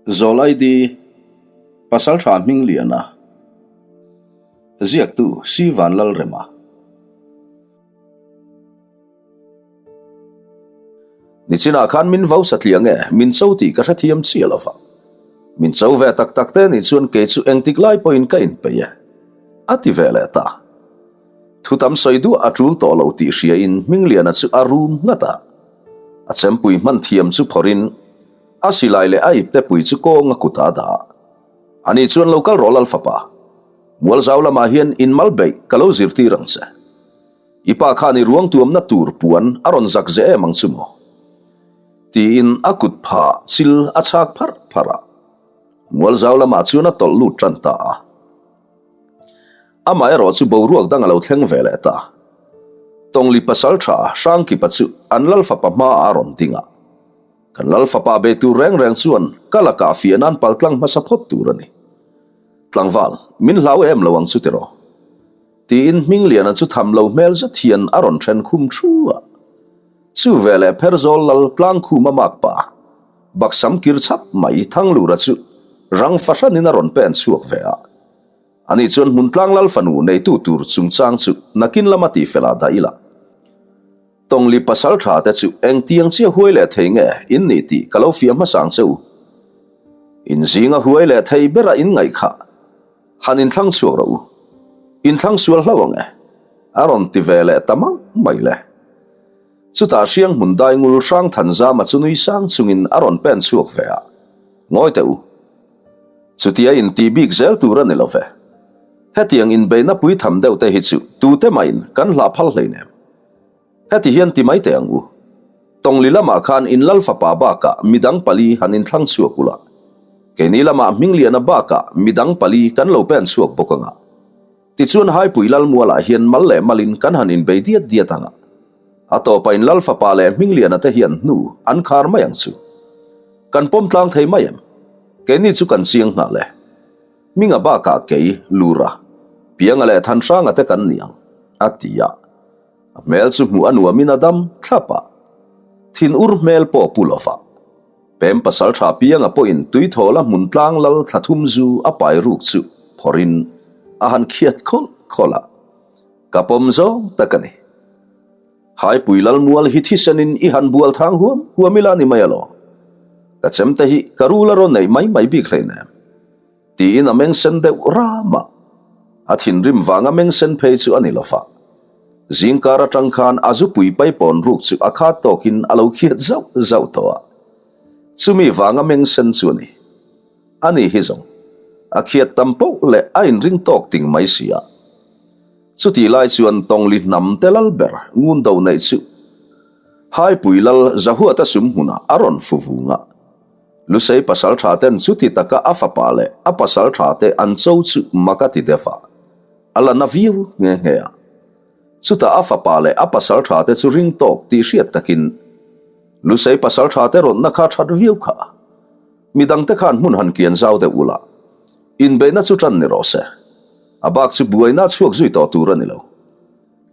Zawlaidi Pasaltha Hmingliana Ziaktu Si Vanlalrema Nichinah khan min vau satliah nge min cho tih ka hrethiam chiah lo va. Min cho ve tak tak te nih chuan kei chu engtik lai pawhin ka inpeih e. A ti ve leh ta. Thu tam sawi duah a tul tawh lo tih hriain Hmingliana chu a rum nghat a. A chempui hman thiam chu phawrhin a silai leh a ipte pui chu kawng a kut a dah a. Ani chuan lo kal rawh Lalfapa, Mualzau lamah hian inmal beih ka lo zirtir ang che. I pa khan i ruang tuamna tur puan a rawn zak ze em ang chu maw? Tiin a kut pha chil a chhak pharh pharh a. Mualzau lamah chuan a tawlh lut tan ta a. Amaherawh chu boruak dang a lo thleng ve leh ta. Tawngli pasal tha Hrangkipa chu an lal fapa hmaah a rawn ding a. Kan lal fapa be tur reng reng chuan ka lakah fiah nan pal tlang hmasa phawt tur a ni. Tlangval, min hlau em lo ang chu tiraw? Tiin Hmingliana chu tham lo hmel zet hian a rawn then khum thu a. Chu veleh Pherzawl lal tlangkhum a mak pa, baksam kir chhap mai Thanglura chu rang fahranin a rawn pen chhuak ve a. Ani chuan hmuntlang lal fanu neitu tur chungchang chu nakin lama tihfelah dah ila. Tawngli pasal tha te chu engtiang chiah huai leh thei nge in nih tih ka lo fiah hmasa ang che u. In zinga huai leh thei bera in ngaih kha han inthlang chhuak rawh u. Inthlang sual hlauh ang e, a rawn ti ve leh ta mang mai le. Chutah hriang hmun daingul hrang Thanzama chu nui sang chungin a rawn pen chhuak ve a, Ngawi teh u. Chutia intih bik zel tur a ni lo ve. Hetiang inbeihna pui tham deuh te hi chu tute mahin kan hlah phal hleinem. Heti hian ti mai teh ang u. Tawngli lamah khan in lal fapa bakah midang pali han inthlang chhuak ula. Keini lamah Hmingliana bakah midang pali kan lo pen chhuak bawk anga. Tichuan Haipui Lalmualah hian mal leh malin kan han inbei diat diat anga. A tawpa in lal fapa leh Hmingliana te hian hnu an khar mai ang chu. Kan pawm tlang thei mai em? Keini chu kan chiang nghal e. Hminga bakah kei, Lura, Pianga leh Thanhranga te kan ni ang, a ti a. A hmel chu hmuh a nuamin a dam thlap a. Thin ur hmel pawh pu lova. Pem pasal tha pianga pawhin tuithawla hmun tlang lal thla thum zu a pai ruk chu phawrhin a han khiat khawlh khawlh a. Ka pawm zawng tak a ni. Haipui Lalmual hi thisenin i han bual thang huam huam ila ni mai alawm. Ka chemte hi ka rul a rawn neih mai mai bik hleinem. Tiin a meng sen deuh ram a. A thinrim vanga meng sen phei chu a ni lo fa. Zingkar atang khan a zupui paipawn ruk chu a khat tawkin a lo khiat zauh zauh tawh a. Chumi vanga meng sen chu a ni. A ni hi zawng. A khiat tam poh leh a inring tawk ting mai si a. Chutih lai chuan Tawngli hnam te lal ber ngun do neih chu Haipui lal Zahuata sum hmunah a rawn fu vung a. Lusei pasal tha ten chuti taka a fapa leh a pasal tha te an cho chu mak a ti deuh a, a la na viau nghe nghe a. Chutah a fapa leh a pasal tha te chu ring tawk tih hriat takin Lusei pasal tha te rawnna kha that viau kha. Midang te khan hmun han kian zau deuh ula, inbeihna chu tan ni rawh se. A bak chu buaina chhuak zui tawh tur a ni lo.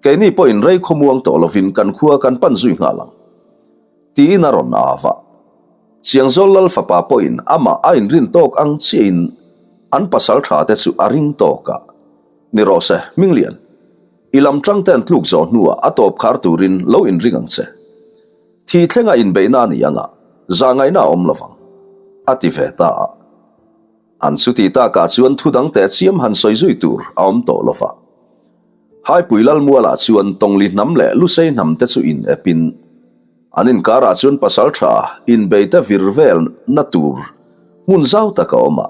Keini pawhin rei khawmuang tawh lovin kan khua kan pan zui nghal ang. Tiin a rawn av a. Chiangzawl Lal fapa pawhin amah a inrin tawk ang chiahin an pasal tha te chu a ring tawk a. Ni rawh se, Hminglian, i lam tang ten tluk zawh hnuah a tawp khar turin lo inring ang che. Thi thlenga inbeihna a ni anga zahngaihna a awm lovang, a ti ve ta a. An chuti takah chuan thu dang teh chiam han sawi zui tur a awm tawh lova. Haipui Lalmualah chuan Tawngli hnam leh Lusei hnam te chu in epin an inkarah chuan pasal tha inbeite vir vel na tur hmun zau tak a awm a.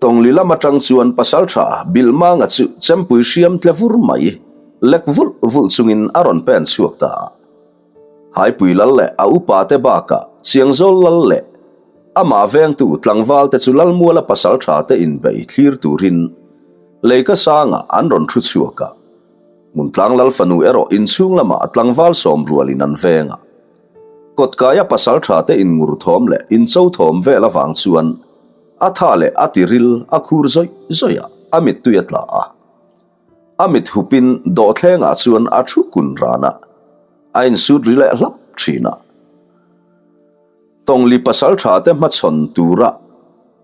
Tawngli lam atang chuan pasal tha Bilhmanga chu chempui hriam tle vur mai lek vulh vulh chungin a rawn pen chhuak ta a. Haipui Lal leh a upa te bakah Chiangzawl Lal leh amah vengtu tlangval te chu Lalmuala pasal tha te inbei thlir turin Leika sangah an rawn thu chhuak a. Hmuntlang Lal fanu erawh inchhung lamah tlangval sawm rualin an veng a. Kawtkaia pasal tha te inngur thawm leh incho thawm vel avang chuan a tha leh a tiril a khur zawih zawih a, a mittui a tla a. A mit hupin dawhthlengah chuan a thu kun ran a, a insut ri leh hlap thin a. Tawngli pasalṭhate hmachhawn tura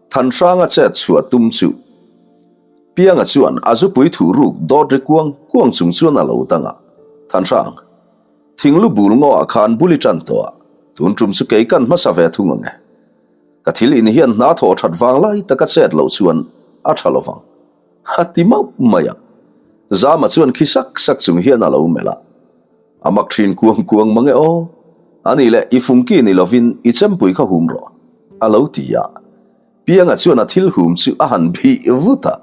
Thanhranga chet chhuah tum chu Pianga chuan a zupui thuh ruk dawt ri kuang kuang chung chuan a lo dang a, Thanhrang, thinglu bul ngaw ah khan bul i tan tawh a, tun tum chu kei kan hmasa ve thung ang e. Ka thil in hian hna thawh that vang lai taka chet loh chuan a tha lovang. A ti mauh mai a. Zama chuan khi sak sak chung hian a lo melh a. A mak thin kuang kuang mang e aw. A nih leh i fungki ni lovin i chempui kha hum rawh, a lo ti a. Pianga chuan a thil hum chu a han bih vut a.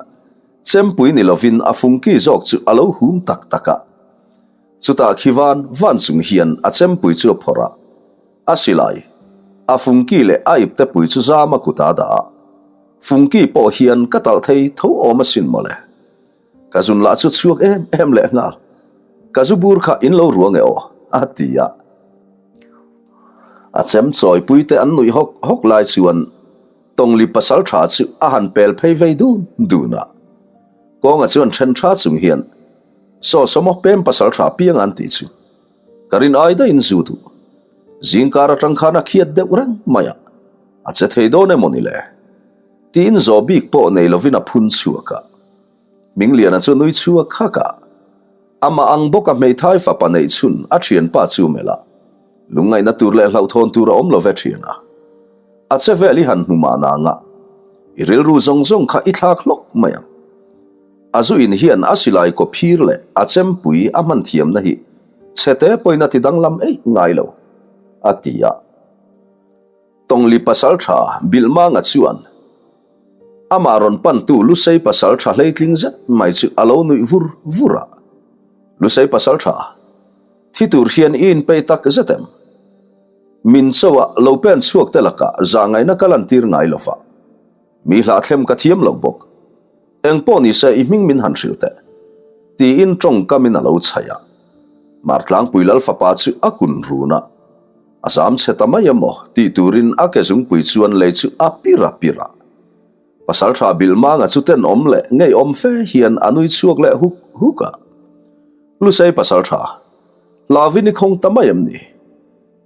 Chempui ni lovin a fungki zawk chu a lo hum tak tak a. Chutah khi van van chung hian a chempui chu a phawrh a. A silai, a fungki leh a ipte pui chu zama kut a dah a. Fungki pawh hian ka talh thei tho awm asin mawle. Ka zun lah chu chhuak em em leh nghal. Ka zu bur kha in lo ruang e aw, a ti a. A chem chawipui te an nuih hawk hawk lai chuan Tawngli pasal tha chu a han pel phei vei dun dun a. Kawnga chuan then tha chung hian, Saw sawmaw pem pasal tha piang an tih chu. Ka rin ai daihin zu duh. Zingkar atang khan a khiat deuh reng mai a, a che thei dawn emaw ni le? Tiin zawh bik pawh nei lovin a phun chhuak a. Hmingliana chu nui chhuak hak a, amah ang bawka hmeithai fapa neih chhun a thianpa chu melh a, lungngaihna tur leh hlauhthawn tur a awm lo ve thian a. A che vel i han hmu mahna anga i rilru zawng zawng kha i thlak hlawk mai ang. A zu in hian a silai kaw phir leh a chempui a hman thiamna hi chhete pawhin a ti danglam eih ngai lo, a ti a. Tawngli pasaltha Bilhmanga chuan amah rawn pantu Lusei pasaltha hleitling zet mai chu a lo nuih vur vur a. Lusei pasaltha, thi tur hian i inpei tak zet em? Min chauha lo pen chhuak te lakah zahngaihna ka lantir ngai lo va. Mi hlahthlem ka thiam lo bawk. Eng pawh ni se i hming min han hrilh teh. Tiin tawngkamin a lo chhaih a. Martlangpui Lal fapa chu a kun run a. A zam chhe ta mai emaw tih turin a ke zungpui chuan lei chu a pir a pir a. Pasaltha Bilhmanga chu tenawm leh ngeiawm fe hian a nui chhuak leh huk huk a. Lusei Pasaltha, Hlauvin i khawng ta mai em ni?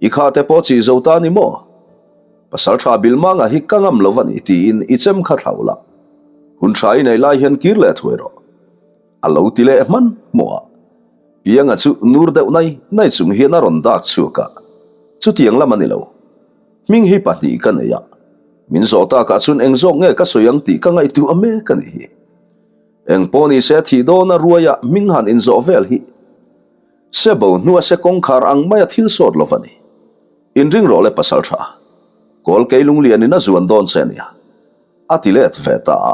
I kha te pawh chih zo ta ni maw? Pasal tha Bilmanga hi ka ngam lo va ni tiin i chem kha thlau la. Hun tha i nei lai hian kir leh thuai rawh. A lo ti leh hman hmuh a. Pianga chu nur deuh nai nai chung hian a rawn dak chhuak a. Chutiang lam a ni lo. Hming hi pahnih ka nei a. Min zawh takah chuan eng zawk nge ka sawi ang tih ka ngaihtuah mek a ni hi. Eng pawh ni se thih dawna ruaia hming han inzawh vel hi. Se bo hnua se kawngkhar ang maia thil sawt lo va ni. Inring rawh le pasal tha. Kawl kei lunglian in a zuan dawn che ania. A ti let ve ta a.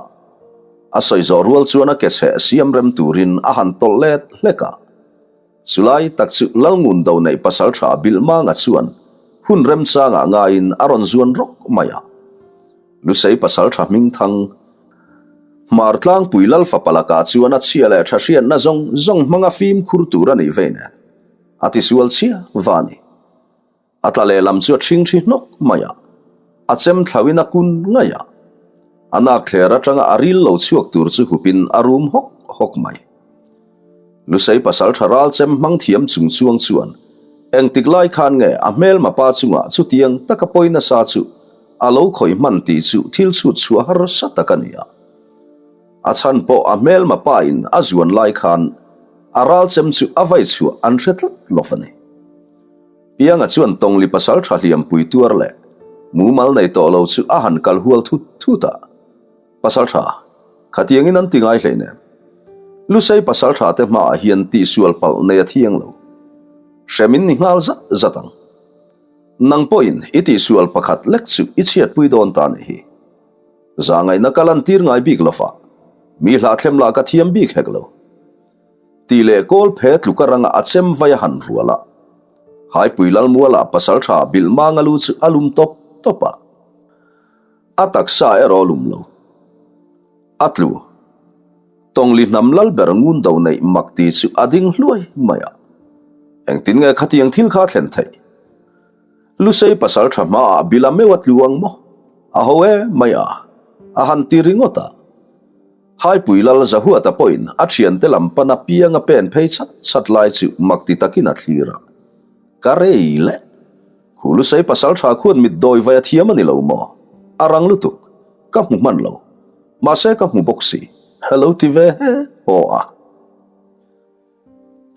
A sawi zawh rual chuan a ke chheh siam rem turin a han tawlh let hlek a. Chulai tak chu Lalngun do neih pasal tha Bilhmanga chuan hun remchangah ngaiin a rawn zuan rawk mai a. Lusei pasal tha hmingthang Hmar tlangpui lal fapa lakah chuan a chhia leh tha hriatna zawng zawng hmanga fimkhur tur a nih vei nen a tisual chhia va a ni. A tla lehlam chu a ṭhingṭhi hnawk mai a, a chem thlauhin a kun ngaih a, a nak thler aṭanga a ril lo chhuak tur chu hupin a rum hawk hawk mai. Lusei pasal tha ral chem hmang thiam chung chuang chuan engtik lai khan nge a hmelma pa chungah chutiang taka pawi nasa chu a lo khawih hman tih chu thil chhut chhuah harsa tak a ni a. A chhan pawh a hmelma pa in a zuan lai khan a ral chem chu a vai chhuah an hre tlat lo a ni. Pianga chuan Tawngli pasal tha hliampui tuar leh mumal nei tawh lo chu a han kal hual thut thut a. Pasal tha, khatiangin an ti ngai hlei nen. Lusei pasal tha te hmaah hian tihsual palh nei a thiang lo. Hrem in ni nghal zat zat ang. Nang pawhin i tihsual pakhat lek chu i chhiatpui dawn ta nih hi. Zahngaihna ka lantir ngai bik lo fa, mi hlahthlem lah ka thiam bik hek lo. Tih leh kawl phe tluka ranga a chem vai a han rual a. Haipui Lalmuala pasal tha Bilhmanga lu chu a lum tawp tawp a. A taksa erawh a lum lo. A tlu. Tawngli hnam lal ber ngun do neih mak ti chu a ding hluai mai a. Engtin nge khatiang thil kha a thlen theih? Lusei pasal tha hmaah bila meuh a tlu ang maw? A ho e mai a, a han ti ringawt a. Haipui lal Zahuata pawhin a thiante lam pana pianga pen phei chat chat lai chu mak ti takin a thlir a. Ka rei leh. Khu Lusei pasaltha khuan mit dawi vai a thiam a ni lo maw? A rang lutuk. Ka hmu hman lo. Mahse ka hmu bawk si. A lo ti ve he haw a.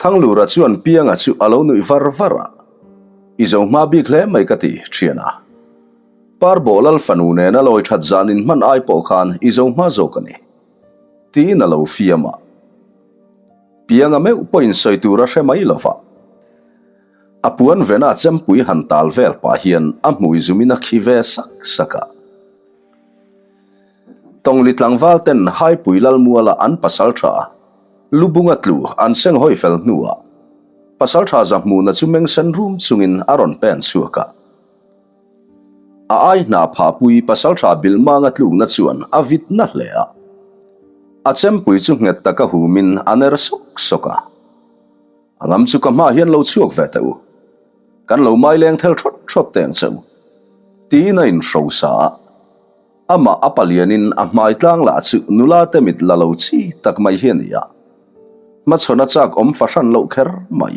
Thanglura chuan Pianga chu a lo nuih var var a. I zo hma bik hle mai ka ti, thian a. Parbawh lal fanu nena lawi that zan in hman ai pawh khan i zo hma zawk a ni. Tiin a lo fiam a. Pianga meuh pawhin sawi tur a hre mai lo va. A puan vena chempui han tal vel pah hian a hmui zumin a khi ve sak sak a. Tawngli tlangval ten Haipui Lalmuala an pasal tha Lubunga tlu an seng hawi fel hnuah pasal tha Zahmuna chu mengsen rum chungin a rawn pen chhuak a. A ai hna phahpui pasal tha Bilhmanga tlukna chuan a vit na hle a. A chempui chu nghet taka humin a ner sawk sawk a. A ngam chu ka hma hian lo chhuak ve teh u. Kan lo mai leng thel thawt thawt teng che u. Tiin a inhrosa a. Amah a palianin a hmai tlang lah chu nula te mit la lo chi tak mai hi a ni a. Hmachhawn a chak awm fahran loh kher mai.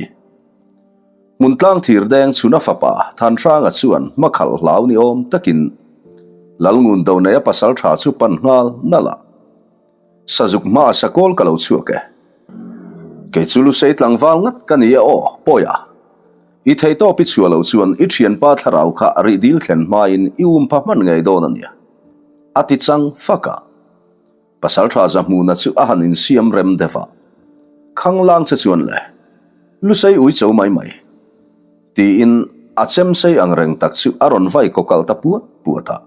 Hmun tlang thir deng chhuna fapa Thanhranga chuan hmakhalh hlau ni awm takin Lalngun do neia pasal tha chu pan nghal nalh a. Sazuk hma sakawl ka lo chhuak e. Kei chu Lusei tlangval ngat ka ni e aw, pawi a. I theihtawp i chhuah loh chuan i thianpa thlarau kha rih dil thlen hmain i um pha hman ngei dawn a nia. A ti chang fak a. Pasaltha Zahmuna chu a han insiam rem deuh a. Khanglang che chuan le. Lusei ui cho mai mai. Tiin a chemsei ang reng tak chu a rawn vai kawkalh ta puat puat a.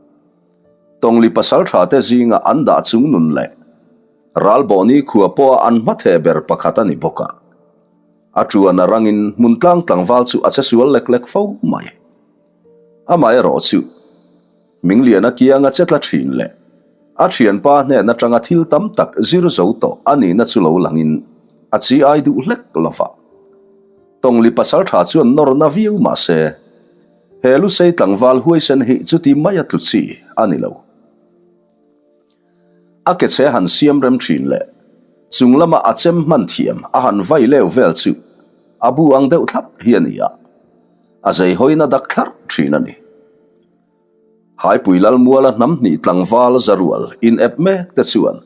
Tawngli pasaltha te zinga an dah chung nun leh Ralbawhni khua pawha an hmatheh ber pakhat a ni bawk a. A tuan a rangin hmun tlang tlangval chu a che sual lek lek fo mai. Amaherawh chu Mingliana kianga che tla thin leh a thianpa hnen atanga thil tam tak zir zo tawh a nihna chu lo langin a chi ai duh hlek lo va. Tawngli pasaltha chuan nawrna viau mah se, He Lusei tlangval huaisen hi chuti mai a tlu chi a ni lo. A ke chhe han siam rem thin leh chung lama a chem hman thiam a han vai leu vel chu a bu ang deuh thlap hi a ni a, a zei hawina dak thlarh thin a ni. Haipui Lalmuala hnam hnih tlangval zarual in ep mek te chuan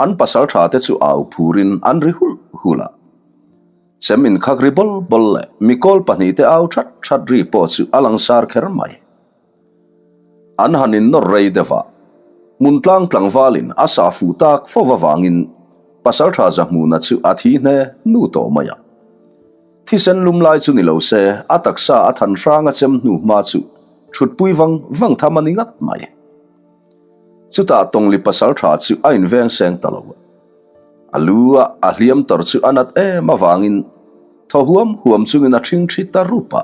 an pasal tha te chu au phurin an ri hulh hulh a. Chem inkhak ri bawl bawl leh mikawl pahnihte au that that ri pawh chu a langsar kher mai. An han innawr rei deuh a, hmun tlang tlangvalin a sah fuh tak fo avangin Pasaltha Zahmuna chu a thi hne hnu tawh mai a. Thisen lum lai chu ni lo se a taksa a than hrang a chem hnu hma chu thutpui vang vang tham a ni ngat mai. Chutah Tawngli Pasaltha chu a inveng seng ta lo. A lu a a hliam tawrh chu a nat em avangin thaw huam huam chungin a ṭhing ṭhi ta rup a.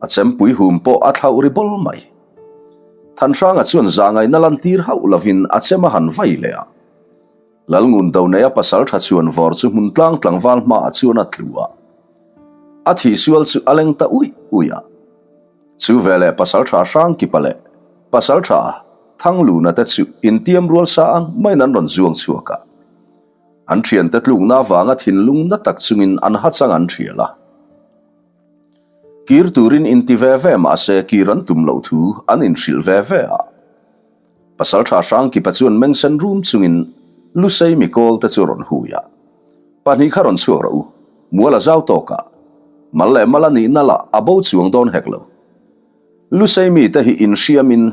A chempui hum pawh a thlauh ri bawl mai. Thanhranga chuan zahngaihna lantir hauh lovin a chem a han vai leh a. Lalngun Doneia pasal ṭha chuan vawr chu hmun tlang tlangval hmaah chuan a tlu a. A thihsual chu a leng ta uih uih a. Chu veleh Pasalṭha Hrangkipa leh Pasalṭha Thangluna te chu intiam rual sa ang maiin an rawn zuang chhuak a. An ṭhiante tlukna avanga thinlung na tak chungin an hachang an ṭhial a. Kir turin inti ve ve mah se kir an tum loh thu an inhrilh ve ve a. Pasalṭha Hrangkipa chuan mengsen rum chungin Lusei mikawl te chu rawn hui a. Pahnih kha rawn chhuak rawh u, mual a zau tawk a, mal leh mal a nihna lah a bo chuang dawn hek lo. Lusei mite hi inhriamin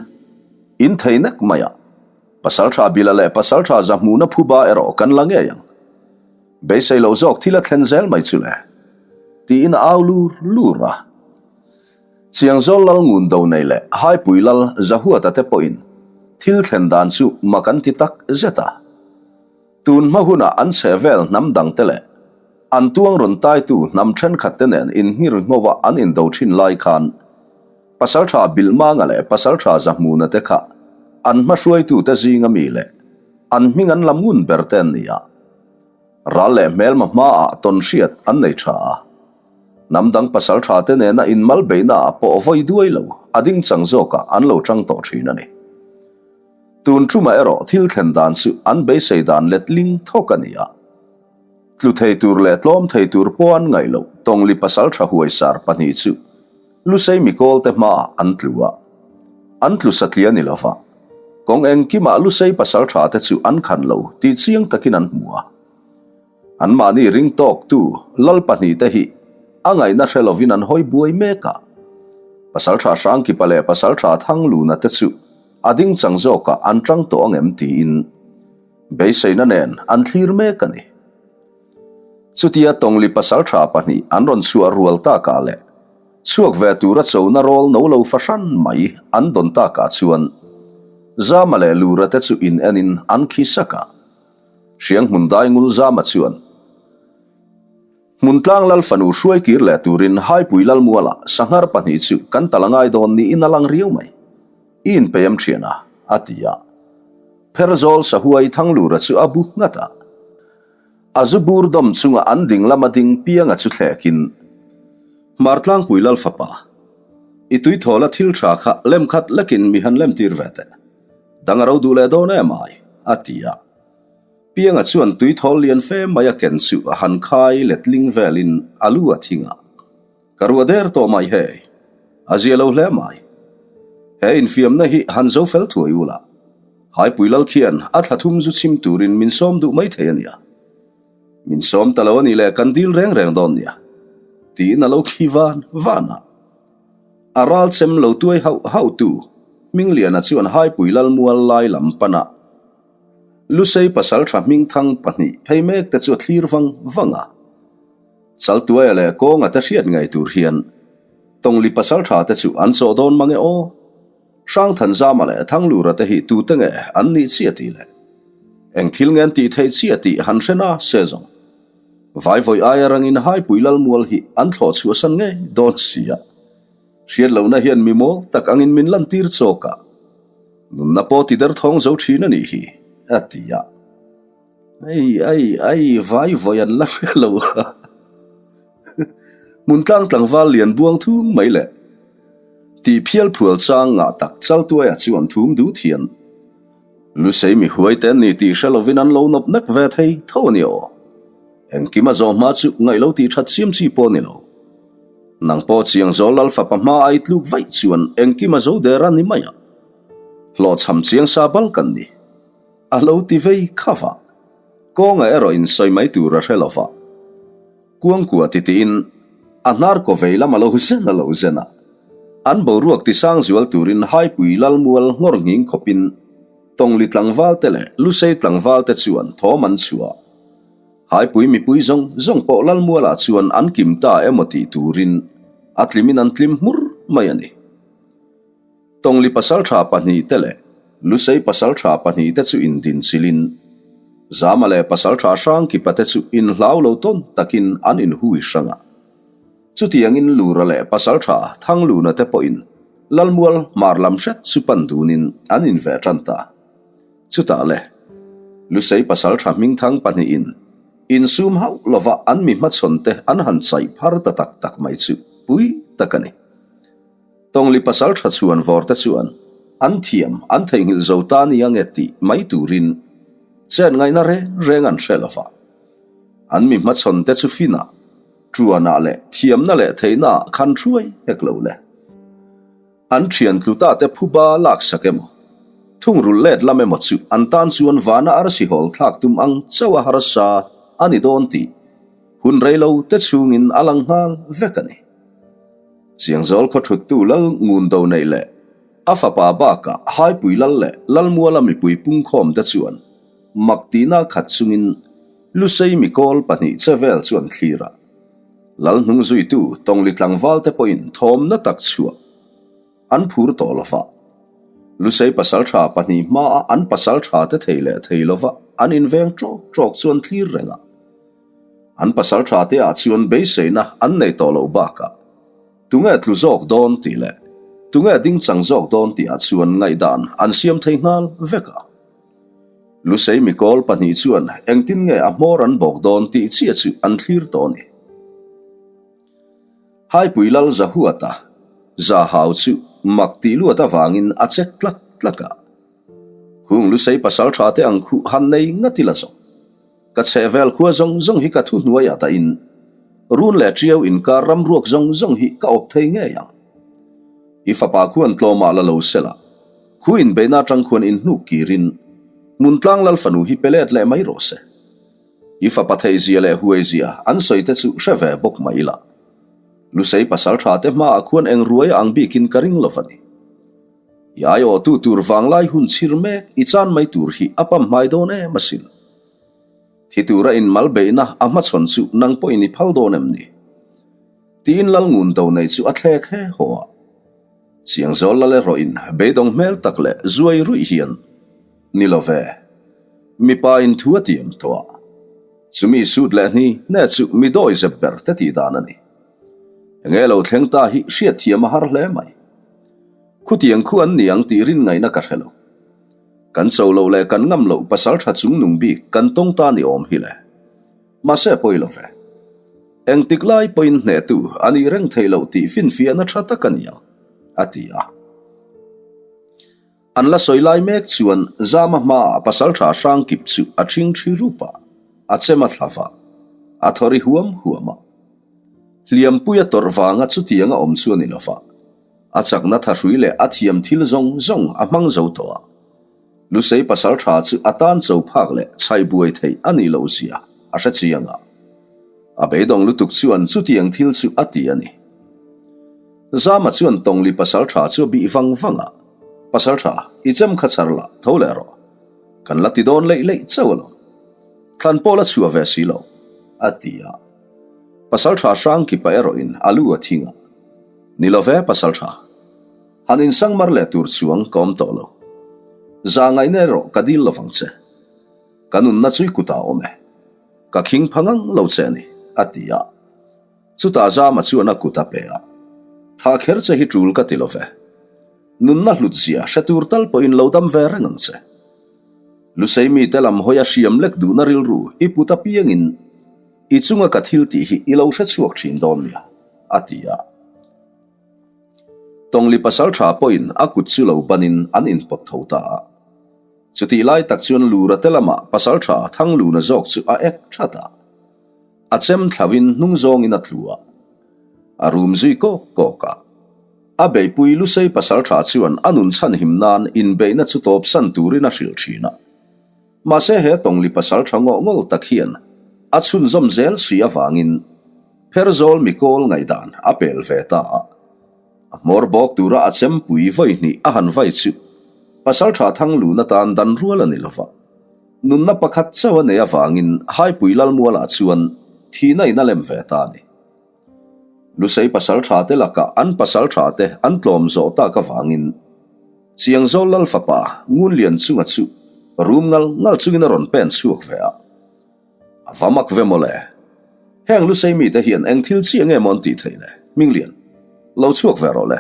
in thei nek mai a, Pasalṭha Bila leh Pasalṭha Zahmuna phuba erawh kan la ngei ang. Beisei loh zawk thil a thlen zel mai chu le, tiin a au lur lur a. Chiangzawl lal ngun do nei leh Haipui lal Zahuata te pawhin thil thlen dan chu mak an ti tak zet a. Tun hma hunah an chhe vel hnam dangte leh an tuang rawn taitu hnam thenkhatte nen inhngir nghova an indo thin lai khan Pasaltha Bilhmanga leh Pasaltha Zahmuna te kha an hma hruaitute zinga mi leh an hming an lam ngun ber te an ni a. Ral leh hmelma hmaah tawn hriat an nei tha a. Hnam dang pasaltha te nena inmal beihnaah pawh vawi duai lo a ding chang zawkah an lo tang tawh thin a ni. Tun ṭumah erawh thil thlen dan chu an beisei dan letling thawk a ni a. Tlu thei tur leh tlawm thei tur pawh an ngaih loh Tawngli pasalṭha huaisar pahnih chu. Lusei mikawlte hmaah an tlu a. An tlu satliah ni lova, kawng engkimah Lusei pasalṭhate chu an khan lo tih chiang takin an hmu a. Anmahni ring tawktu lal pahnihte hi a ngaihna hre lovin an hawi buai mek a. Pasalṭha Hrangkipa leh Pasalṭha Thangluna te chu a ding chang zawkah an ṭang tawh ang em tiin beiseina nen an thlir mek a ni. Chutia Tawngli pasalṭha pahnih an rawn chhuah rual takah leh chhuak ve tura chona rawl no lo fahran mai an dawn takah chuan Zama leh Lura te chu in enin an khi sak a. Hrianghmun Daingul Zama chuan Hmuntlang Lal fanu hruai kir leh turin Haipui Lalmualah sanghar pahnih chu kan tal a ngai dawn niin a lang riau mai. I inpeih em thian a? a ti a. Pherzawl Sahuai Thanglura chu a bu nghat a. A zu bur dawm chunga an ding lama ding pianga chu thlekin, Hmartlangpui Lal fapa, i tuithawla thil tha kha lem khat lekin mi han lem tir ve teh. Dang a ro duh leh dawn em ai, a ti a. Pianga chuan tuithawl lian fe mai a ken chu a han khai letling velin a lu a thing a. Ka ruah der tawh mai hei, a zia lo hle mai. He infiamna hi han zo fel thuai u la, Haipui Lal khian a thla thum zu chhim turin min sawm duh mai thei a nia. Min sawm ta lo a nih leh kan dil reng reng dawn nia, tiin a lo khi van van a. A ral chem lo tuai hauh hauh tu Hmingliana chuan Haipui Lal mual lai lam pana Lusei pasaltha hmingthang pahnih phei mek te chu a thlir vang vang a. Chaltuaia leh kawnga te hriat ngei tur hian Tawngli pasaltha te chu an chawh dawn mang e aw. Hrangthanzama leh Thanglura te hi tute nge an nih chiah tih leh eng thil nge an tih theih chiah tih han hre na se zawng. Vaivawi aia rangin Haipui Lalmual hi an thlawh chhuahsan ngei dawn si a. Hriat lohna hian mi mawl tak angin min lantir chawk a, nunna pawh ti derthawng zo thin a nih hi, a ti a. Ai ai ai vai vawi an la hre lo a. Hmun tlang tlangval lian buang thung mai le. Tih phial phual chang ngah tak Chaltuaia chuan thum duh thian. Lusei mi huai te an ni tih hre lovin an lo nawp nek ve thei tho a ni aw. Engkim a zawh hma chu ngaih lo tih that chiam chi pawh a ni lo. Nang pawh chiang zawl lal fapa hma ai tluk vaih chuan engkim a zo der a ni mai a. Hlawhchham chiang sa bal kan ni. A lo ti vei kha va. Kawnga erawh in sawi mai tur a hre lo va. Kuangkua ti tiin a hnar kaw vei lam a lo zen a lo zen a. An boruak ti sang zual turin Haipui Lalmual nghawr nghing khawpin Tawngli tlangval te leh Lusei tlangval te chuan thawm an chhuah. Haipui mipui zawng zawng pawh Lalmualah chuan an kim ta emaw tih turin a tlimin an tlim hmur mai a ni. Tawngli pasaltha pahnihte leh Lusei pasaltha pahnihte chu indinchilhin, Zama leh pasaltha Hrangkipa te chu inhlau lo tawn takin an inhui hrang a. Chutiangin Lura leh pasaltha Thangluna te pawhin Lalmual hmar lam hret chu pan dunin an inveh tan ta. Chutah le, Lusei pasaltha hmingthang pahnihin insum hauh lova an mi hmachhawn te an han chaih phar ta tak tak mai chu pui tak a ni. Tawngli pasal tha chhuan vawr te chuan an thiam an theihnghilh zo ta ni ange tih mai turin chen ngaihna reng reng an hre lo va. An mi hmachhawn te chu finah, tuanah leh thiamna leh theihna ah khan hruai hek lo le. An thian tluta te phuba laksak emaw, thungrulh let lam emaw chu an tan chuan vana arsi hawl thlak tum ang chauh a harsa a ni dawn tih hun reilo te chhungin a lang nghal vek a ni. Chiangzawl khaw thuttu Lal Ngun Do neih leh a fapa bakah Haipui Lal leh Lalmuala mipui pungkhawm te chuan mak tihna khat chungin Lusei mikawl pahnih che vel chu an thlir a. Lal hnung zuitu Tawngli tlangval te pawhin thawmna tak chhuah an phur tawh lo va. Lusei pasaltha pahnih hmaa an pasaltha te thei leh thei lova an inveng ṭawk ṭawk chu an thlir reng a. An pasaltha te ah chuan beiseina an nei tawh loh bakah tunge tlu zawk dawn tih leh tunge ding chang zawk dawn tih ah chuan ngaihdan an siam thei nghal vek a. Lusei mikawl pahnih chuan engtin nge a hmawr an bawk dawn tih chiah chu an thlir tawh a ni. Haipui Lal Zahuata Zahau chu mak tih luat avangin a chek tlak tlak a. Khung Lusei pasaltha te ang khuh han nei ngat ila zawk. Ka chhehvel khua zawng zawng hi ka thuhnuaiah dahin run leh ṭiau inkar ram ruak zawng zawng hi ka awp thei ngei ang. I fapa khuan tlawmah la lo sela, khu inbeihna atang khuan inhnuk kirin Hmuntlang Lal fanu hi pe let leh mai rawh se. I fapa theihzia leh huaizia an sawi te chu hre ve bawk mai la. Lusei pasal tha te hmaah khuan eng ruai a ang bikin ka ring lo va ni. I aiawhtu tur vanglai hun chhir mek i chan mai tur hi a pam hmai dawn em asin. Thi tura inmal beihna a hmachhawn chu nang pawhin i phal dawn em ni? Tiin Lal ngun do nei chu a thlek he haw a. Chiangzawl lal erawhin beidawng hmel tak leh zuai ruih hian, Ni lo ve. Mipa in thu a tiam tawh a. Chumi sut leh hni hne chu mi dawi zep ber te tih dan a ni. Enge lo thleng ta hi hriatthiam a har hle mai. Khutiang khu an ni ang tih rin ngaihna ka hre lo. Kan cho loh leh kan ngam loh pasal tha chungnung bik kan tawng ta ni awm hi le. Mahse pawi lo ve. Engtik lai pawhin hnehtu a nih reng theih loh tih finfiahna tha tak a ni ang, a ti a. An la sawi lai mek chuan Zama hmaah pasal tha hrang kip chu a ṭhing ṭhi rup a, a chem a thla va, a thaw ri huam huam a. Hliampui a tawrh vanga chutiang a awm chu a ni lo va, a chakna thahrui leh a thiam thil zawng zawng a hmang zo tawh a. Lusei pasal tha chu a tan cho phak leh chhaih buai theih a nih loh zia a hre chiang a. A beidawng lutuk chuan chutiang thil chu a ti a ni. Zama chuan Tawngli pasal tha chu a bih vang vang a, Pasal tha, i chem kha char la, tho leh rawh. Kan la ti dawn leih leih chauh alawm. Thlan pawh la chhuah ve si lo, a ti a. Pasal tha hrang kipa erawhin a lu a thing a, Ni lo ve pasal tha. Han insang mar leh tur chuang ka awm tawh lo. Za ngaihna erawh ka dil lovang che. Ka nunna chu i kutah a awm e. Ka khing pha ngang lo che a ni, a ti a. Chutah Zama chuan a kut a pe a, Tha kher che hi tul ka ti lo ve. Nunna hlut zia hre tur tal pawhin lo dam ve reng ang che. Lusei mite lam hawi a hriam lek duhna rilru i put apiangin i chunga ka thil tih hi i lo hre chhuak thin dawn nia, a ti a. Tawngli pasal tha pawhin a kut chu lo banin an inpawt tho ta a. Chutih lai tak chuan Lura te lamah pasal tha Thangluna zawk chu a ek that a. A chem thlauhin hnung zawngin a tlu a, a rum zui kawk kawk a. A beihpui Lusei pasal tha chuan a nun chhanhim nan inbeihna chu tawpsan turin a hrilh thin a. Mahse he Tawngli pasal tha ngawh ngawl tak hian a chhunzawm zel si avangin Pherzawl mikawl ngaihdan a pel ve ta a. A hmawr bawk tura a chempui vawi hnih a han vai chu pasal tha Thanglun atan dan rual a ni lova. Nunna pakhat chauh a nei avangin Haipui Lalmualah chuan thihna in a lem ve ta a ni. Lusei pasal tha te lakah an pasal tha te an tlawm zawh tak avangin Chiangzawl Lal fapa Ngunlian chunga chu rum ngal ngal chungin a rawn pen chhuak ve a. A va mak ve mawle. Heng Lusei mite hian eng thil chiah nge maw an tih theih le? Hminglian, lo chhuak ve rawh le.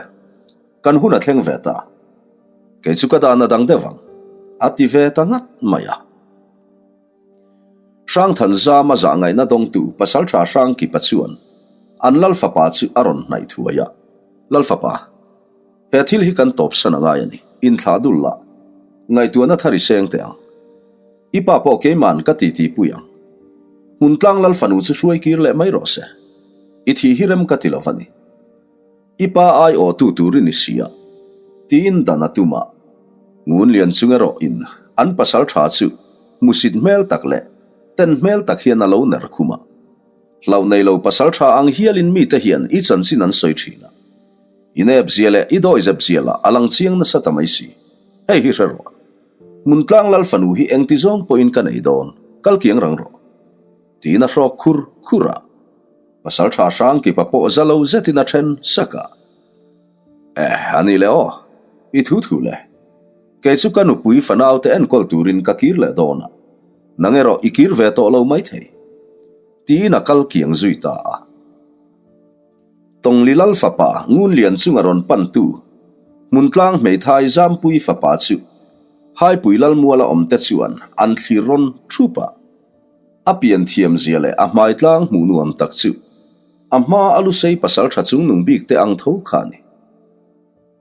Kan hun a thleng ve ta. Kei chu ka dan a dang deuh ang, a ti ve ta ngat mai a. Hrangthan zama zahngaihna dawngtu Pasalṭha Hrangkipa chuan an Lal fapa chu a rawn hnaih thuai a, Lal fapa, he thil hi kan tawpsan a ngai a ni, inthlah dul la, ngaihtuahna thar i seng teh ang. I pa pawh keiman ka titi pui ang. Hmuntlang Lal fanu chu hruai kir leh mai rawh se. I thih hi rem ka ti lo va ni. I pa ai awhtu tur i ni si a, tiin dan a tum a. Ngun lian chung erawh in an pasal tha chu hmusit hmel tak leh ten hmel tak hian a lo ner khum a. Hlauh nei lo pasal tha ang hialin mite hian i chanchin an sawi thin a. I nep zia leh i dawizep zia lah a lang chiang nasa ta mai si. Hei hi hre rawh. Hmuntlang Lal fanu hi engti zawng pawhin ka nei dawn, kal kiang rang rawh. Tiin a hrawk khur khur a. Pasal tha hrang kipa pawh za lo zetin a then sak a. Eh, a ni le aw, i thu thu le. Kei chu ka nupui fanaute enkawl turin ka kir leh dawn a, nang erawh i kir ve tawh lo maithei. Tiin a kal kiang zui ta a. Tawngli Lal fapa Ngunlian chunga rawn pantu Hmuntlang hmeithai Zampui fapa chu Haipui Lalmuala awmte chuan an thlir rawn thup a. A pian thiam zia leh a hmai tlang hmuh nuam tak chu a hma a lusei pasal tha chungnung bik te ang tho kha a ni.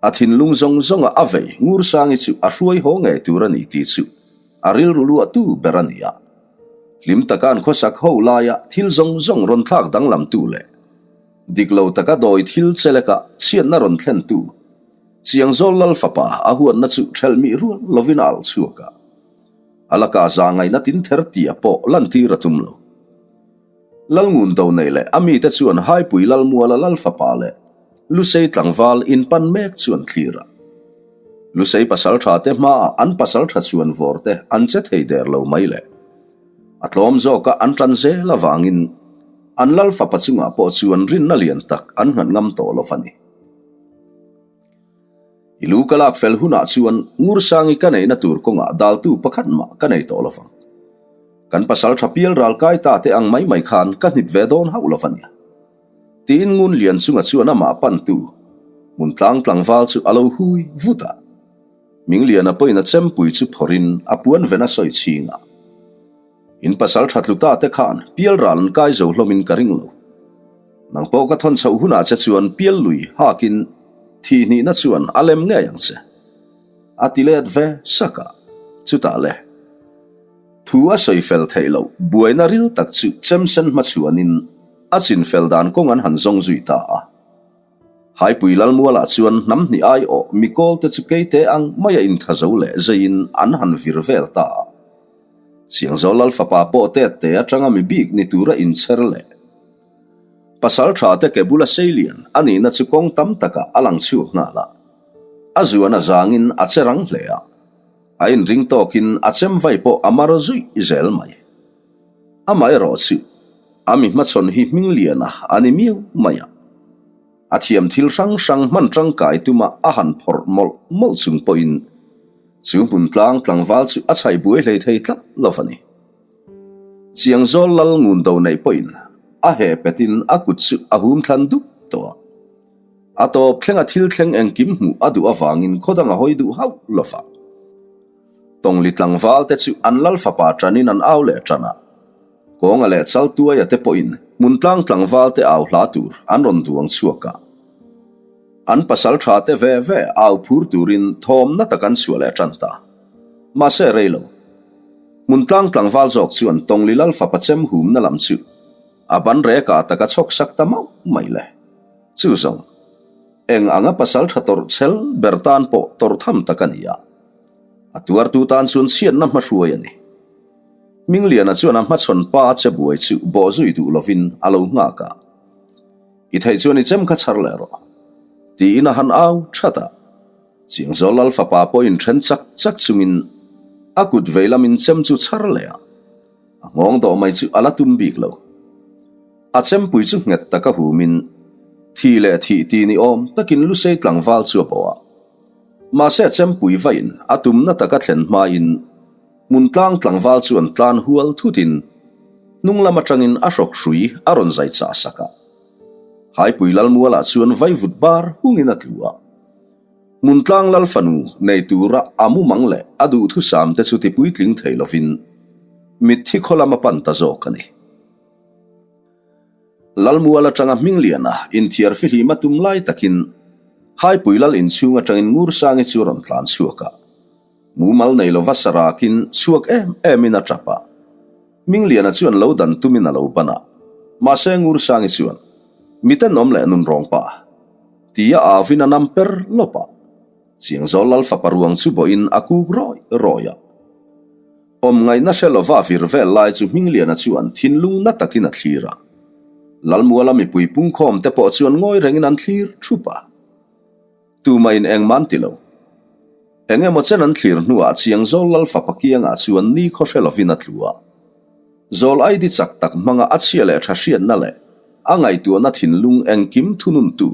A thinlung zawng zawnga a vei Ngursangi chu a hruai haw ngei tur a ni tih chu a rilru luah tu ber a ni a. Hlim taka an khawsak ho laia thil zawng zawng rawn thlak danglam tu leh dik lo taka dawi thil cheleka chhiatna rawn thlen tu. Chiangzawl Lal fapa a huatna chu ṭhelh mih rual lovin a alh chhuak a. A lakah zahngaihna tin ther tia pawh lantir a tum lo. Lalngun do nei leh a mite chuan Haipui Lalmuala Lal fapa leh Lusei tlangval inpan mek chu an thlir a. Lusei pasalṭha te hmaah an pasalṭha chhuan vawr te an che thei der lo mai le. A tlawm zawka an ṭan zel avangin an Lal fapa chungah pawh chuan rinna lian tak an nghat ngam tawh lo va ni. I lu ka lak fel hunah chuan Ngursangi ka neihna tur kawngah daltu pakhat mah ka nei tawh lo vang. Kan pasal tha pial ral kai ta te ang mai mai khan ka hnip ve dawn hauh lo va nia. Tiin Ngun Lian chunga chuan amah pantu hmun tlang tlangval chu a lo hui vut a. Mingliana pawhin a chempui chu phawrhin a puan ven a sawi chhing a. In pasal tha tlu ta te khan pial ral an kai zo hlawmin ka ring lo. Nang pawh ka thawn chhoh hunah che chuan pial lui hakin thih hnihna chuan a lem ngei ang che. A ti let ve sak a, chutah le. Thu a sawi fel theih loh buaina ril tak chu chemsen hmachhuanin a chin fel dan kawng an han zawng zui ta a. Haipui Lalmualah chuan hnam hnih aiawh mikawlte chu keite ang maia inthazo leh zeiin an han vir vel ta a. Chiangzawl Lal fapa pawh tet te atanga mi bik ni tura inchher leh pasal tha te ke bula seilian a nihna chu kawng tam takah a lang chhuak nghal a. A zuan a zangin a che rang hle a, a inring tawkin a chem vai pawh a mar zuih zel mai. Amaherawh chu a mi hmachhawn hi hming liana a ni miau mai a. A thiam thil hrang hrang hman tangkai tuma a han phawrh mawlh mawlh chung pawhin chu hmun tlang tlangval chu a chhaih buai hlei thei tlat lo a ni. Chiangzawl lal ngun do neih pawhin a heh petin a kut chu a hum thlan dup tawh a. A tawp thlenga thil thleng engkim hmuh a duh avangin khaw dang a hawi duh hauh lo va. Tawngli tlangval te chu an lal fapa tanin an au leh tan a. Kawnga leh Chaltuaia te pawhin hmuntlang tlangval te au hla tur an rawn duang chhuak a. An pasal tha te ve ve au phur turin thawmna tak an chhuah leh tan ta. Mahse rei lo. Hmuntlang tlangval zawk chuan Tawngli lal fapa chem humna lam chu a ban reka tak a chhawk sak ta mauh mai le. Chu zawng, eng anga pasal tha tawrh chhel ber tan pawh tawrh tham tak a ni a. A tuartu tan chuan chhiatna hmahruai a ni. Hmingliana chuan a hmachhawn pa che buai chu bawh zui duh lovin a lo nghak a. I theih chuan i chem kha chhar leh rawh. Tiin a han au that a. Chiangzawl Lal fapa pawhin then chak chak chungin a kut vei lamin chem chu chhar leh a. A nghawng dawh mai chu a la tum bik lo. A chempui chu nghet taka humin thi leh thih ti ni awm takin Lusei tlangval chu a bawh a. Mahse a chempui vain a tumna taka thlen hmain Hmuntlang tlangval chuan tlan hual thutin hnung lam atangin a hrawk hrui a rawn zai chah sak a. Haipui Lalmualah chuan vaivut bar hungin a tlu a. Hmuntlang Lal fanu nei tura a mumang leh a duhthusam te chu tipuitling thei lovin mitthi khaw lam a pan ta zawk a ni. Lalmual atanga Hmingliana inthiar fihlim a tum lai takin Haipui Lal inchhung atangin Ngursangi chu a rawn tlan chhuak a. Mumal nei lova sarakin chhuak em emin a tap a. Hmingliana chuan lo dan tumin a lo ban a. Mahse Ngursangi chuan, Mitenawm leh nunrawng pa. Tia avin a nam per lawp a. Chiangzawl Lal fapa ruang chu bawhin a kuk rawih rawih a. Awm ngaihna hre lova vir vel lai chu Hmingliana chuan thinlung na takin a thlir a. Lalmuala mipui pungkhawm te pawh chuan ngawi rengin an thlir thup a. Tumahin engmah an ti lo. Eng emaw chen an thlir hnuah Chiangzawl Lal fapa kiangah chuan ni khaw hre lovin a tlu a. Zawl aidi chak tak hmanga a chhia leh tha hriatna leh a ngaihtuahna thinlung engkim thununtu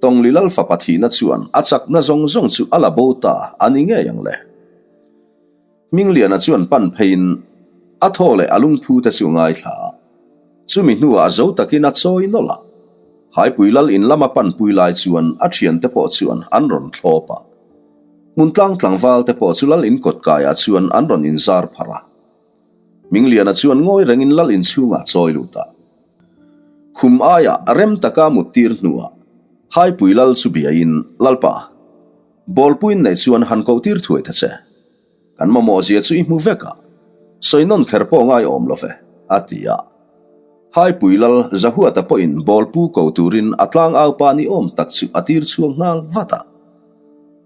Tawngli Lal fapa thihna chuan a chakna zawng zawng chu a la bo ta a ni ngei ang le. Hmingliana chuan pan pheiin a thaw leh a lungphu te chu a ngaithla a. Chumi hnuah a zo takin a chawi nawlh a. Haipui Lal in lama panpui lai chuan a thiante pawh chuan an rawn thlawp a. Hmuntlang tlangval te pawh chu Lal in kawtkaiah chuan an rawn inzar pharh a. Hmingliana chuan ngawi rengin Lal in chhungah chawi lut a. Khum aiah rem taka muttir hnuah Haipui Lal chu biain, Lalpa, Bawlpuiin nei chuan han koh tir thuai ta che. Kan mamawh zia chu i hmu vek a, sawi nawn kher pawh ngai awm lo ve, a ti a. Haipui Lal Zahuata pawhin bawlpu ko turin a tlangau pa ni awm tak chu a tir chhuak nghal vat a.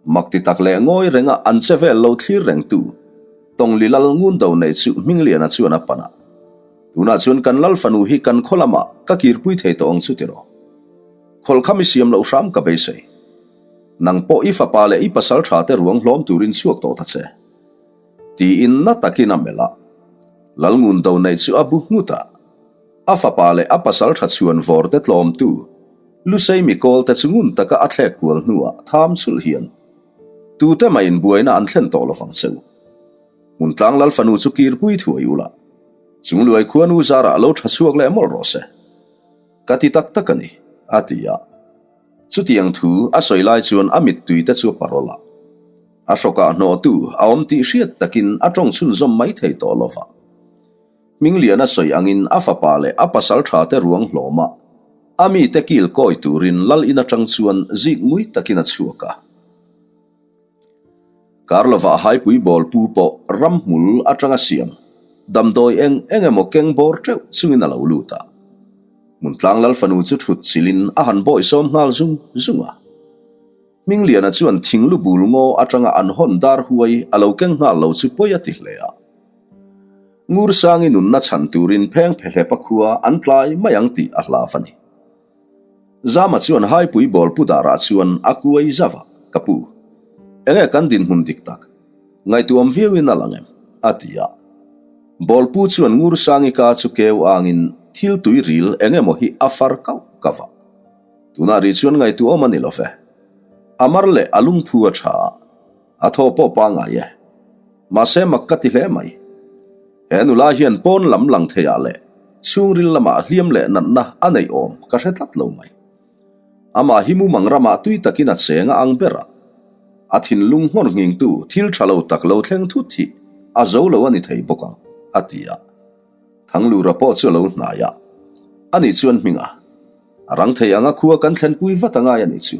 Mak ti tak leh ngawi renga an che vel lo thlir rengtu Tawngli lal ngun do nei chu Hmingliana chuan a pan a. Tunah chuan kan lal fanu hi kan khaw lamah ka kirpui thei tawh ang chu tiraw? Khawlkham i siam loh hram ka beisei. Nang pawh i fapa leh i pasal tha te ruang hlawm turin chhuak tawh ta che. Tiin na takin a melh a. Lal ngun do nei chu a bu nghut a. A fapa leh a pasal tha chhuan vawr te tlawmtu Lusei mikawl te chu ngun taka a thlek kual hnuah tham chulh hian tute mah in buaina an thlen tawh lovang che u. Hmuntlang Lal fanu chu kirpui thuai ula, Chungluai khuanu zarah lo tha chhuak leh mawlh rawh se. Ka ti tak tak a ni, a ti a. Chutiang thu a sawi lai chuan a mittui te chu a parawl a. A hrawkah hnawhtu a awm tih hriat takin a tawng chhunzawm mai thei tawh lova. Hmingliana sawi angin a fapa leh a pasal tha te ruang hlawm a, a mite kil kawi turin lal in atang chuan zik ngui takin a chhuak a. Karlova haipui bawl pu pawh ramhmul atanga siam damdawi eng eng emaw keng bawr teuh chungin a lo lut a. Hmuntlang lal fanu chu thut chilhin a han bawihsawm nghal zung zung a. Hmingliana chuan thinglu bul ngaw atanga an hawn dar huai a lo keng nghal lo chu pawi a ti hle a. Ngursangi nunna chhan turin pheng phehlepa khua an tlai mai ang tih a hlav a ni. Zama chuan Haipui bawl pu darah chuan a kuai zauh a, Ka pu, enge kan dinhmun dik tak? Ngaihtuam viauin a lang em? a ti a. Bawl pu chuan Ngursangi ka chu keu angin thil tui ril eng emaw hi a far kauh kauh a. Tunah rih chuan ngaihtuahawm a ni lo ve. A mar leh a lungphu a tha a. A thaw pawh pangngai e. Mahse mak ka ti hle mai. He nula hian pawn lam lang theiah leh chhungril lamah hliam leh natna a neih awm ka hre tlat lo mai. Amah hi mumang ramah tui takin a cheng a ang ber a. A thinlung nghawr nghingtu thil tha lo tak lo thleng thut hi a zo lo a ni thei bawk ang, a ti a. Thanglura pawh chu a lo hnai a. Ani chuan hming a. A rang thei anga khua kan thlenpui vat a ngai a nih chu.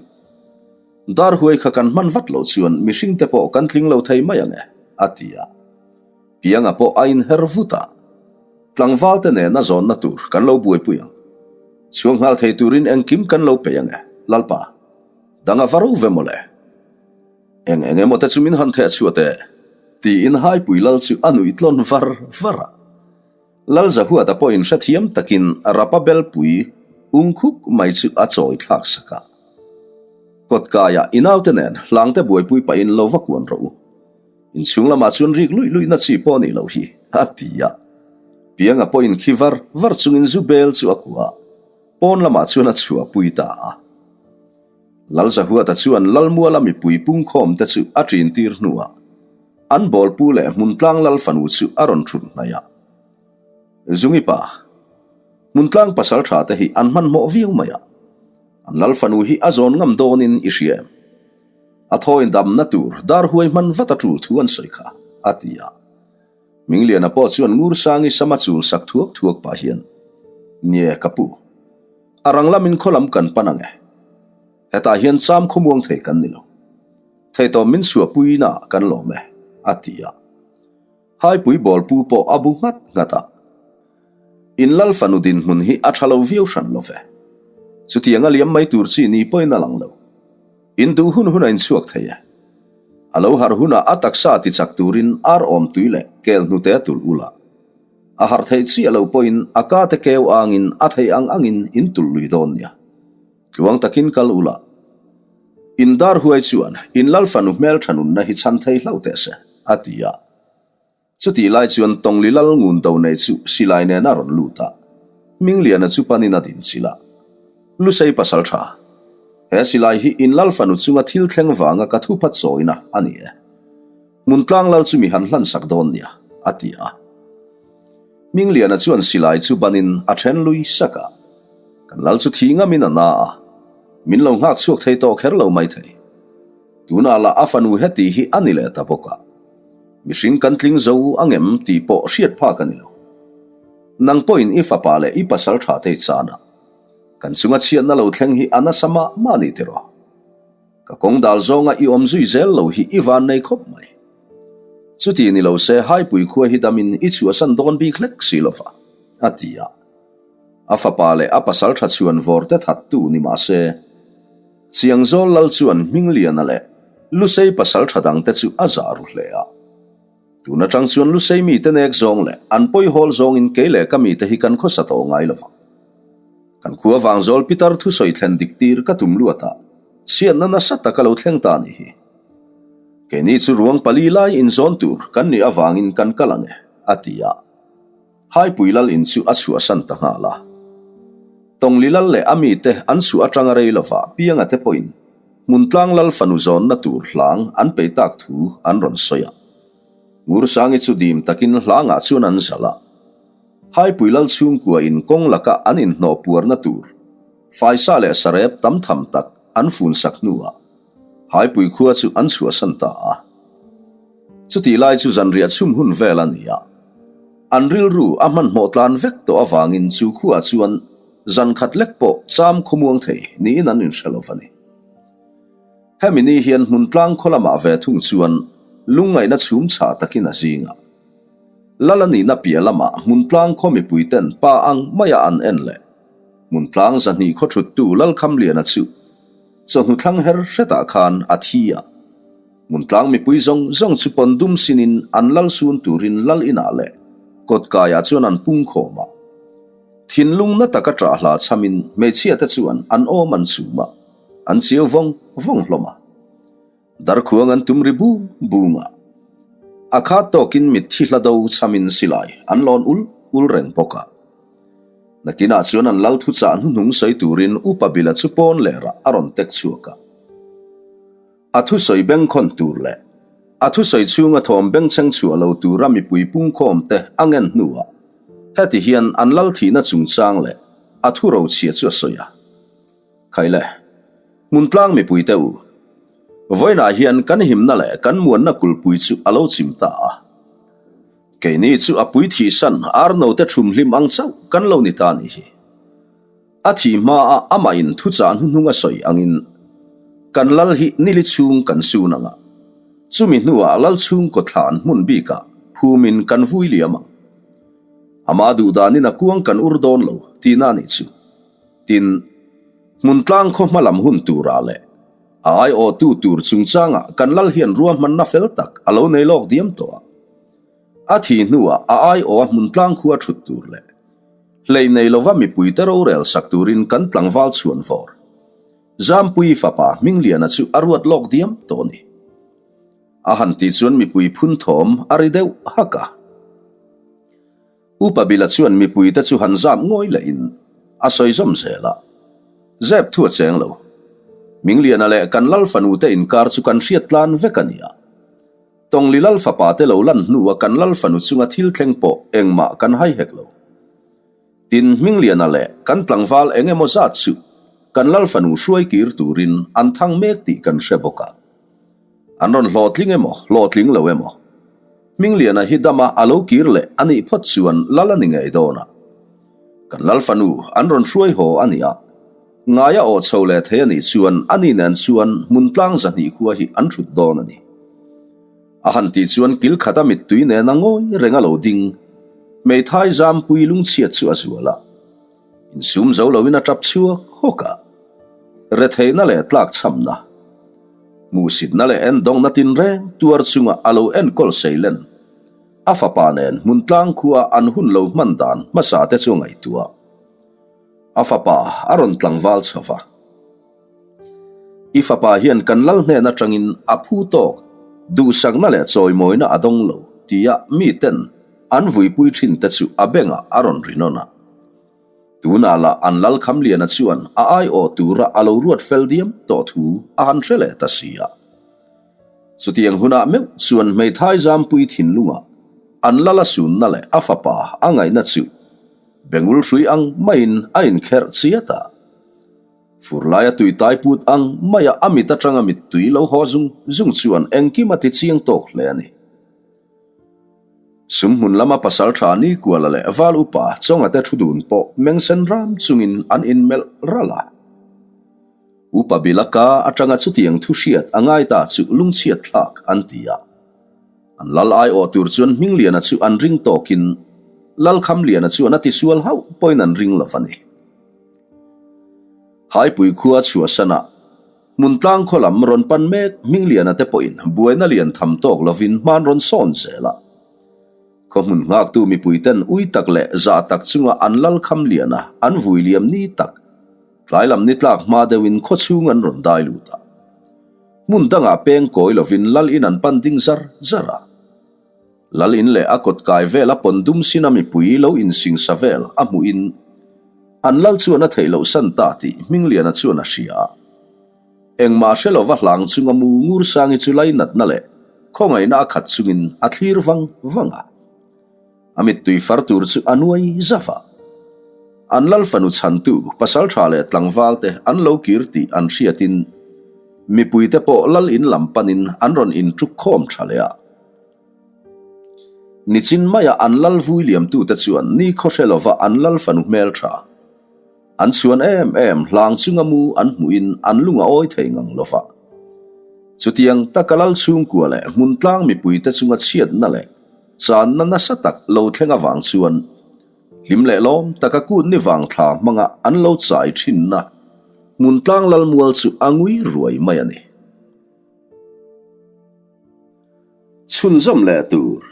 Dar huai kha kan hman vat loh chuan mihring te pawh kan tling lo thei mai ang e, a ti a. Pianga pawh a inher vut a. Tlangval te nena zawnna tur kan lo buaipui ang. Chhuak nghal thei turin engkim kan lo peih ang e, Lalpa. Dang a va ro ve mawle. Eng eng emaw te chu min han theh chhuah teh, tiin Haipui Lal chu a nuih tlawn var var a. Lal Zahuata pawhin hrethiam takin Rapa belpui ung khuk mai chu a chawi thlak sak a. Kawtkaiah i naute nen hlangte buaipui pahin lo va kuan rawh u. Inchhung lamah chuan rik luih luihna chi pawh a nih loh hi, a ti a. Pianga pawhin khi var var chungin zu bel chu a kuah a, pawn lamah chuan a chhuahpui ta a. Lal Zahuata chuan Lalmuala mipui pungkhawmte chu a ṭintir hnuah An bawlpu leh Hmuntlang Lal fanu chu a rawn thut hnaih a. Zungi pa, Hmuntlang pasal tha te hi an hmanhmawh viau mai a. An Lal fanu hi a zawn ngam dawnin i hria em? A thawi damna tur dar huai hman vat a tul thu an sawi kha, a ti a. Mingliana pawh chuan Ngursangi sama chul sak thuak thuak pah hian, Nie ka pu, a rang lamin khaw lam kan pan ang e. Hetah hian cham khawmuang thei kan ni lo. Theitawm min chhuahpuina kan lawm e, a ti a. Haipui bawlpu pawh a bu nghat nghat a. In lal fanu dinhmun hi a tha lo viau hran lo ve. Chutiang a liam mai tur chi ni pawhin a lang lo. In duh hun hun a inchhuak thei e. A lo harh hunah a taksa tichak turin ar awm tui leh kel hnute a tulh ul a. A harh theih chiah lo pawhin a ka te keu angin a theih ang angin in tulh lui dawn nia. Tluang takin kal ula. In dar huai chuan in lal fanu hmeltha nunna hi chhan thei hlauh teh se, a ti a. Chutih lai chuan Tawngli lal ngun do nei chu silai nen a rawn lut a. Hmingliana chu panin a din chilh a. Lusei pasal tha. He silai hi in lal fanu chunga thil thleng vanga ka thupha chawina a ni e. Hmuntlang lal chu mi han hlan sak dawn nia, a ti a. Hmingliana chuan silai chu banin a then lui sak a. Kan lal chu thi ngamin a na a, min lo nghak chhuak thei tawh kher lo mai thei. Tunah lah a fanu heti hi a ni leh ta bawk a, mihring kan tling zo angem tih pawh hriat phak a ni lo. Nang pawhin i fapa leh i pasal tha thei chana kan chunga chhiatna lo thleng hi a nasa mah mah a ni tiraw? Ka kawng dal zawnga i awm zui zel lo hi i van nei khawp mai. Chuti ni lo se Haipui khua hi damin i chhuahsan dawn bik hlek si lova, a ti a. A fapa leh a pasal tha chhuan vawr te thattu ni mah se, Chiangzawl lal chuan Hmingliana leh Lusei pasaltha dangte chu a zah ru hle a. Tun atang chuan Lusei mite nek zawng leh an pawihawl zawngin kei leh ka mite hi kan khawsa tawh ngai lo vang. Kan khua vangzawl pitar thusawi thlen dik tir ka tum luat a, chhiatna nasa tak a lo thleng ta ni hi. Keini chu ruang pali lai inzawn tur kan nih avangin kan kal ang e, a ti a. Haipui lal in chu a chhuahsan ta nghal a. Tawngli lal leh a mite an chhuah atanga rei lovah Pianga te pawhin Hmuntlang lal fanu zawnna tur hlang an pei tak thu an rawn sawi a. Ngursangi chu dim takin hlangah chuan an zalh a. Haipui lal chhungkua in kawng laka an inhnawh puarna tur faisa leh sarep tam tham tak an funsak hnuah Haipui khua chu an chhuahsan ta a. Chutih lai chu zanriah chhum hun vel a ni a. An rilru a hmanhmawh tlan vek tawh avangin chu khuaah chuan zan khat lek pawh cham khawmuang thei niin an inhre lo va ni. Hemi ni hian hmun tlang khaw lamah ve thung chuan lungngaihna chhum chhah takin a zing a. Lal a nihna piah lamah hmun tlang khaw mipuiten pa ang maia an en leh hmun tlang zahnih khaw thuttu Lalkhamliana chu Chawhnu thlang her hretah khan a thi a. Hmuntlang mipui zawng zawng chu pawn dum sinin an lal sun turin lal inah leh kawtkaiah chuan an pung khawm a. Thinlung na taka ṭah hla chhamin hmeichhia te chuan an awm an chum a, an chiau vawng vawng hlawm a. Darkhuang an tum ri bung bung a. A khat tawkin mitthi hla do chhamin silai an lawn ul ul reng bawk a. Nakinah chuan an lal thuchah hnuhnung sawi turin Upa Bila chu pawn lerah a rawn tek chhuak a. A thusawi bengkhawn tur leh a thusawi chhunga thawm bengchheng chhuah lo tura mipui pungkhawmte a ngen hnuah heti hian an lal thihna chungchang leh a thu rochhia chu a sawi a. Khaile, Hmuntlang mipuite u, vawiinah hian kan himna leh kan muanna kulhpui chu a lo chim ta a. Keini chu a pui thihsan Arno te thum hlim ang chauh kan lo ni ta nih hi. A thih hmaa amah in thuchah hnuhnung a sawi angin kan lal hi nili chhung kan sun ang a, chumi hnuah lal chhungkaw thlan hmun bikah phumin kan vui liam ang. Ama duhdanin a kuang kan ur dawn lo tihna nih chu. Tin, hmuntlang khaw hma lam hun turah leh a aiawhtu tur chungchangah kan lal hian ruahmanna fel tak a lo nei lawk diam tawh a. A thih hnuah a aiawha hmuntlang khua thut tur leh hlei nei lova mipuite rorel sak turin kan tlangval chhuan vawr Zampuii fapa Hmingliana chu a ruat lawk diam tawh a ni. A han tih chuan mipui phun thawm a ri deuh hak a. Upa Bila chuan mipuite chu han zap ngawi lehin a sawi zawm zel a, Zep thu a cheng lo. Mingliana leh kan lal fanute inkar chu kan hriat tlan vek a ni a. Tawngli lal fapate lo lan hnua kan lal fanu chunga thil thleng pawh engmah kan hai hek lo. Tin, Hmingliana leh kan tlangval eng emaw zat chu kan lal fanu hruai kir turin an thang mek tih kan hre bawk a. An rawn hlawhtling emaw, hlawhtling lo emaw? Hmingliana hi dama a lo kir leh a nih phawt chuan lal a ni ngei dawn a. Kan lal fanu an rawn hruai haw a ni a, ngaia aw chho leh thei a nih chuan a ni nen chuan hmuntlang zahnih khua hi an thut dawn a ni. A han tih chuan kil khata mittui nena ngawi reng a lo ding. Hmeithai zampui lungchhiat chu a zual a. Insum zo loin a tap chhuak hawk a. Retheihna leh tlakchhamna, hmuhsitna leh endawngna tinreng tuar chunga a lo enkawl seilen a fapa nen hmuntlang khua an hun lo hman dan hmasa te chu a ngaihtuah. A fapa a rawn tlangval chho va. I fapa hian kan lal hnen atangin a phu tawk duhsakna leh chawimawina a dawng lo tia miten an vuipui thin te chu a bengah a rawn ri nawn a. Tunah lah an lal Khamliana chuan a aiawh tura a lo ruat fel diam tawh thu a han hre leh ta si a. Chutiang hunah meuh chuan hmeithai zampui thinlungah an lal a sunna leh a fapa a ngaihna chu bengul hrui ang maiin a inkherh chiat a. Fur laia tui tai put ang maia a mit atanga mittui lo haw zung zung chuan engkim a ti chiang tawk hle a ni. Sumhmun lama pasal tha Nikuala leh Val Upa Chawnga te thu dun pawh mengsen ram chungin an inmelh ralh a. Upa Bilaka atanga chutiang thu hriat a ngai ta chu lungchhiat thlak an ti a. An lal aiawh tur chuan Hmingliana chu an ring tawkin Lalkhamliana chuan a tisual hauh pawhin an ring lo a ni. Haipui khua chhuahsanah. Hmuntlang khaw lam rawn pan mek Hmingliana te pawhin buaina lian tham tawk lovin hman rawn sawn zel a. Khaw hmun nghaktu mipuiten ui tak leh zah tak chunga an lal kham liana an vui liam ni tak tlai lam ni tlak hma deuhin khaw chhung an rawn dai lut a. Hmun dangah peng kawi lovin lal in an pan ding zar zar a. Lal in leh a kawt kai vel a pawn dum sin a mipui lo insingsa vel a hmuhin an lal chuan a theih loh san ta tih Hmingliana chuan a hria a. Engmah hre lova hlang chunga mu ngur sangi chu lainatna leh khawngaihna a khat chungin a thlir vang vang a. A mittui far tur chu a nuai zauh a. An lal fanu chhantu pasaltha leh tlangval te an lo kir tih an hriatin mipuite pawh lal in lam panin an rawn intuk khawm tha leh a. Nichin maia an lal vui liamtute chuan nikhaw hre lova an lal fanu hmeltha an chhuan em em hlang chunga mu an hmuhin an lung a awi thei ngang lova. Chutiang taka lal chhungkua leh hmuntlang mipuite chunga chhiatna leh channa nasa tak lo thleng avang chuan hlim leh lawm taka kut ni vang thla hmanga an lo chai thinna hmuntlang lal mual chu a ngui ruai mai a ni. Chhunzawm leh tur.